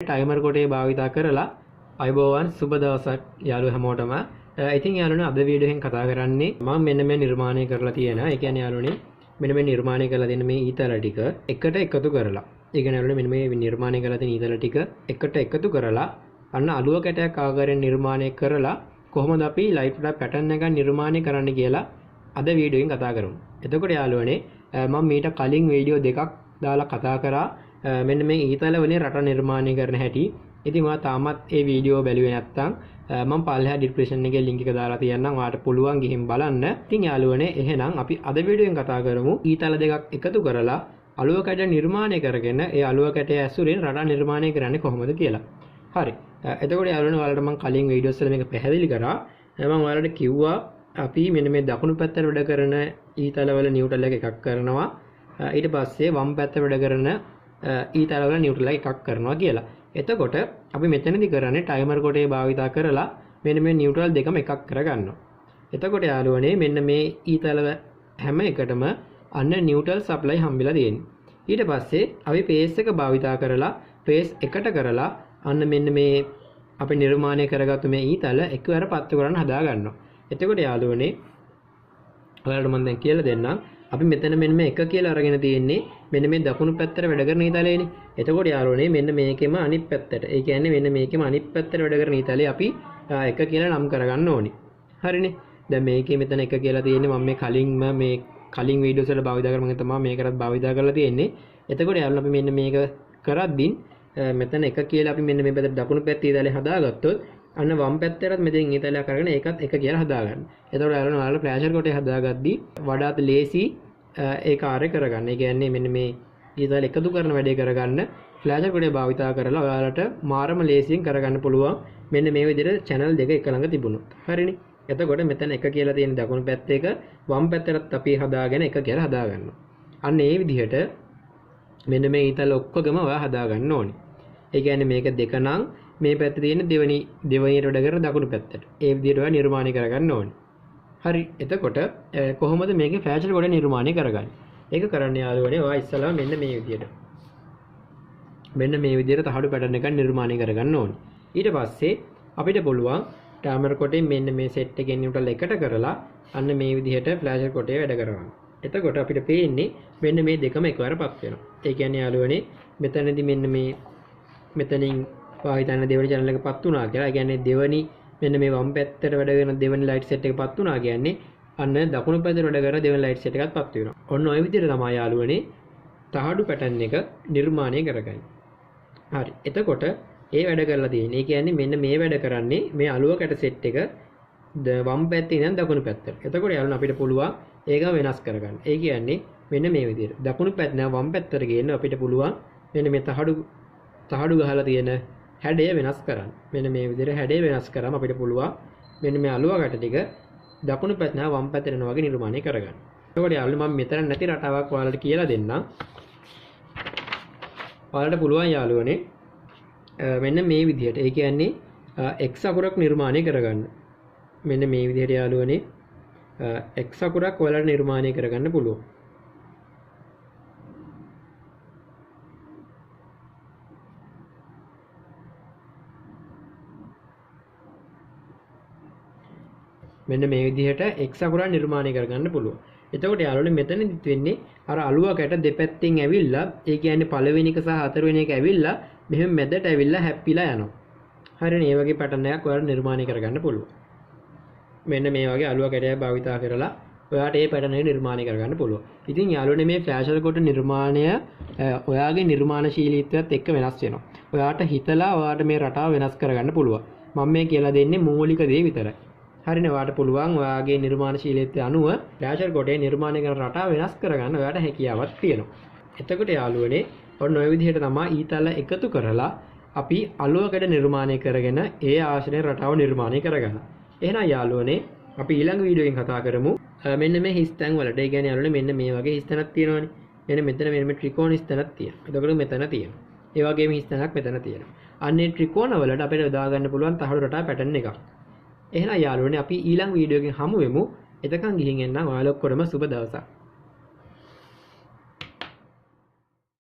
Timer කොටේ භාවිතා කරලා. අයබෝවන්, සුබ දවසක් යාළුවෝ හැමෝටම. ඉතින් යාළුවනේ, අද වීඩියෝ එකෙන් කතා කරන්නේ මම මෙන්න මේ නිර්මාණය කරලා තියෙන, ඒ කියන්නේ යාළුවනේ, මෙන්න මේ නිර්මාණය කරලා තියෙන මේ ඊතල ටික එකට එකතු කරලා, ඒ කියන්නේ යාළුවනේ, මෙන්න මේ නිර්මාණය කරලා තියෙන ඊතල ටික එකට එකතු කරලා අන්න අලුව කැටයක් ආකාරයෙන් නිර්මාණය කරලා කොහොමද අපි ලයිට් පැටර්න් එකක් නිර්මාණය කරන්න කියලා අද වීඩියෝ එකෙන් කතා කරමු. එතකොට යාළුවනේ, මම මීට කලින් වීඩියෝ දෙකක් දාලා කතා කරා මෙන්න මේ ඊතල වලින් රට නිර්මාණය කරන හැටි. ඉතින් ඔයා තාමත් ඒ වීඩියෝ බැලුවේ නැත්නම් මම පල්ලෙහා ඩිස්ක්‍රිප්ෂන් එකේ ලින්ක් එක දාලා තියන්නම්. ඔයාට පුළුවන් ගිහින් බලන්න. ඉතින් යාළුවනේ, එහෙනම් අපි අද වීඩියෝ එකෙන් කතා කරමු ඊතල දෙකක් එකතු කරලා අලුව කැට නිර්මාණය කරගෙන ඒ අලුව කැටය ඇසුරෙන් රටා නිර්මාණය කරන්නේ කොහොමද කියලා. හරි. එතකොට යාළුවනේ, ඔයාලට මම කලින් වීඩියෝස් වල මේක පැහැදිලි කරා. මම ඔයාලට කිව්වා අපි මෙන්න මේ දකුණු පැත්තට වැඩ කරන ඊතල වල නියුට්‍රල් එක එකක් කරනවා. ඊට පස්සේ වම් පැත්ත වැඩ කරන ඊතල වල නියුට්‍රල් එක එකක් කරනවා කියලා. එතකොට අපි මෙතනදි කරන්නේ ටයිමර් කොටේ භාවිතා කරලා මෙන්න මේ නියුට්‍රල් දෙකම එකක් කරගන්නවා. එතකොට යාළුවනේ, මෙන්න මේ ඊතල හැම එකටම අන්න නියුට්‍රල් සප්ලයි හම්බෙලා තියෙන්නේ. ඊට පස්සේ අපි ෆේස් එක භාවිතා කරලා ෆේස් එකට කරලා අන්න මෙන්න මේ අපි නිර්මාණය කරගත්තු මේ ඊතල එකවර පත්තු කරන්න හදා ගන්නවා. එතකොට යාළුවනේ, ඔයාලට මම දැන් කියලා දෙන්නම්. අපි මෙතන මෙන්න මේ එක කියලා අරගෙන තියෙන්නේ මෙන්න මේ දකුණු පැත්තට වැඩ කරන ඊතලේනේ. එතකොට යාළුවනේ, මෙන්න මේකෙම අනිත් පැත්තට. ඒ කියන්නේ මෙන්න මේකෙම අනිත් පැත්තට වැඩ කරන ඊතලේ අපි එක කියලා නම් කරගන්න ඕනි. හරිනේ. දැන් මේකේ මෙතන එක කියලා තියෙන්නේ මම මේ කලින්ම මේ කලින් වීඩියෝස් වල භාවිතා කරන මම තමයි මේකටත් භාවිතා කරලා තියෙන්නේ. එතකොට යාළුවනේ, අපි මෙන්න මේක කරද්දී මෙතන එක කියලා අපි මෙන්න මේ පැත්තට දකුණු පැත්තේ ඊතලේ හදාගත්තොත් අන්න වම් පැත්තටත් මෙතෙන් ඊතලයක් අරගෙන ඒකත් එක කියලා හදාගන්න. එතකොට යාළුවනේ, ඔයාලා ෆ්ලෑෂර් කොටේ හදාගද්දී වඩාත් ලේසි ඒ කාර්ය කරගන්න. ඒ කියන්නේ මෙන්න මේ ඊතල එකතු කරන වැඩේ කරගන්න ෆ්ලෑෂර් කොටේ භාවිතා කරලා ඔයාලට මාරම ලේසියෙන් කරගන්න පුළුවන් මෙන්න මේ විදිහට චැනල් දෙක එක ළඟ තිබුණොත්. හරිනේ. එතකොට මෙතන එක කියලා තියෙන දකුණු පැත්ත එක වම් පැත්තටත් අපි හදාගෙන එක කියලා හදාගන්නවා. අන්න ඒ විදිහට මෙන්න මේ ඊතල ඔක්කොගම ඔයා හදාගන්න ඕනේ. ඒ කියන්නේ මේක දෙක නම් මේ පැත්තේ තියෙන දෙවෙනි දෙවෙනියට වැඩ කරන දකුණු පැත්තට. ඒ විදිහට ඔයා නිර්මාණය කරගන්න ඕනේ. හරි. එතකොට කොහොමද මේකේ ෆ්ලෑෂර් කොටේ නිර්මාණය කරගන්නේ? ඒක කරන්න යාළුවනේ, ඔයා ඉස්සෙල්ලාම මෙන්න මේ විදිහට. මෙන්න මේ විදිහට තහඩු පැටර්න් එකක් නිර්මාණය කරගන්න ඕනේ. ඊට පස්සේ අපිට පුළුවන් ටයිමර් කොටේ මෙන්න මේ සෙට් එකෙන් නියුට්‍රල් එකට කරලා අන්න මේ විදිහට ෆ්ලෑෂර් කොටේ වැඩ කරවන්න. එතකොට අපිට පේන්නේ මෙන්න මේ දෙකම එකවර පත් වෙනවා. ඒ කියන්නේ යාළුවනේ, මෙතනදී මෙන්න මේ මෙතනින් ඔයා හිතන්න දෙවෙනි චැනල් එක පත් වුණා කියලා. ඒ කියන්නේ දෙවෙනි මෙන්න මේ වම් පැත්තට වැඩ කරන දෙවෙනි ලයිට් සෙට් එක පත් වුණා කියන්නේ අන්න දකුණු පැත්තට වැඩ කරන දෙවෙනි ලයිට් සෙට් එකත් පත් වෙනවා. ඔන්න ඔය විදිහට තමයි යාළුවනේ තහඩු පැටර්න් එක නිර්මාණය කරගන්නේ. හරි. එතකොට ඒ වැඩ කරලා තියෙන්නේ. ඒ කියන්නේ මෙන්න මේ වැඩ කරන්නේ මේ අලුව කැට සෙට් එක වම් පැත්තේ ඉඳන් දකුණු පැත්තට. එතකොට යාළුවනේ, අපිට පුළුවන් ඒක වෙනස් කරගන්න. ඒ කියන්නේ මෙන්න මේ විදිහට දකුණු පැත්ත නෑ වම් පැත්තට ගේන්න අපිට පුළුවන් මෙන්න මේ තහඩු තහඩු ගහලා තියෙන හැඩය වෙනස් කරන්න. මෙන්න මේ විදිහට හැඩය වෙනස් කරාම අපිට පුළුවන් මෙන්න මේ අලුව කැට ටික දකුණු පැත්ත නෑ වම් පැත්තට යනවා වගේ නිර්මාණය කරගන්න. එතකොට යාළුවනේ, මම මෙතන නැති රටාවක් ඔයාලට කියලා දෙන්නම්. ඔයාලට පුළුවන් යාළුවනේ මෙන්න මේ විදිහට. ඒ කියන්නේ X අකුරක් නිර්මාණය කරගන්න. මෙන්න මේ විදිහට යාළුවනේ, X අකුරක් ඔයාලට නිර්මාණය කරගන්න පුළුවන්. මෙන්න මේ විදිහට X අකුරක් නිර්මාණය කරගන්න පුළුවන්. එතකොට යාළුවනේ, මෙතනදිත් වෙන්නේ අර අලුව කැට දෙපැත්තෙන් ඇවිල්ලා, ඒ කියන්නේ පළවෙනි එක සහ හතරවෙනි එක ඇවිල්ලා මෙහෙම මැදට ඇවිල්ලා හැප්පිලා යනවා. හරිනේ, මේ වගේ පැටර්න් එකක් ඔයාලට නිර්මාණය කරගන්න පුළුවන්. මෙන්න මේ වගේ අලුව කැටයක් භාවිතා කරලා ඔයාට මේ පැටර්න් එක නිර්මාණය කරගන්න පුළුවන්. ඉතින් යාළුවනේ, මේ ෆ්ලෑෂර් කොට නිර්මාණය ඔයාගේ නිර්මාණශීලීත්වයත් එක්ක වෙනස් වෙනවා. ඔයාට හිතලා ඔයාට මේ රටාව වෙනස් කරගන්න පුළුවන්. මම මේ කියලා දෙන්නේ මූලික දේ විතරයි. හරිනේ, ඔයාට පුළුවන් ඔයාගේ නිර්මාණශීලීත්වය අනුව ෆ්ලෑෂර් කොටේ නිර්මාණය කරන රටාව වෙනස් කරගන්න ඔයාට හැකියාවක් තියෙනවා. එතකොට යාළුවනේ, ඔන්න ඔය විදිහට තමයි ඊතල එකතු කරලා අපි අලුව කැට නිර්මාණය කරගෙන ඒ ආශ්‍රයෙන් රටාව නිර්මාණය කරගන්න. එහෙනම් යාළුවනේ, අපි ඊළඟ වීඩියෝ එකෙන් කතා කරමු මෙන්න මේ හිස්තැන් වලට. ඒ කියන්නේ යාළුවනේ, මෙන්න මේ වගේ හිස්තැනක් තියෙනවනේ. මෙන්න මෙතන මෙන්න මේ ත්‍රිකෝණ හිස්තැනක් තියෙනවා. එතකොට මෙතන තියෙනවා. ඒ වගේම හිස්තැනක් මෙතන තියෙනවා. අන්න ඒ ත්‍රිකෝණ වලට අපිට යොදා ගන්න පුළුවන් තහඩු රටා පැටර්න් එකක්. එහෙනම් යාළුවනේ, අපි ඊළඟ වීඩියෝ එකෙන් හමු වෙමු. එතකන් ගිහින් එන්නම්. ඔයාලා ඔක්කොටම සුබ දවසක්.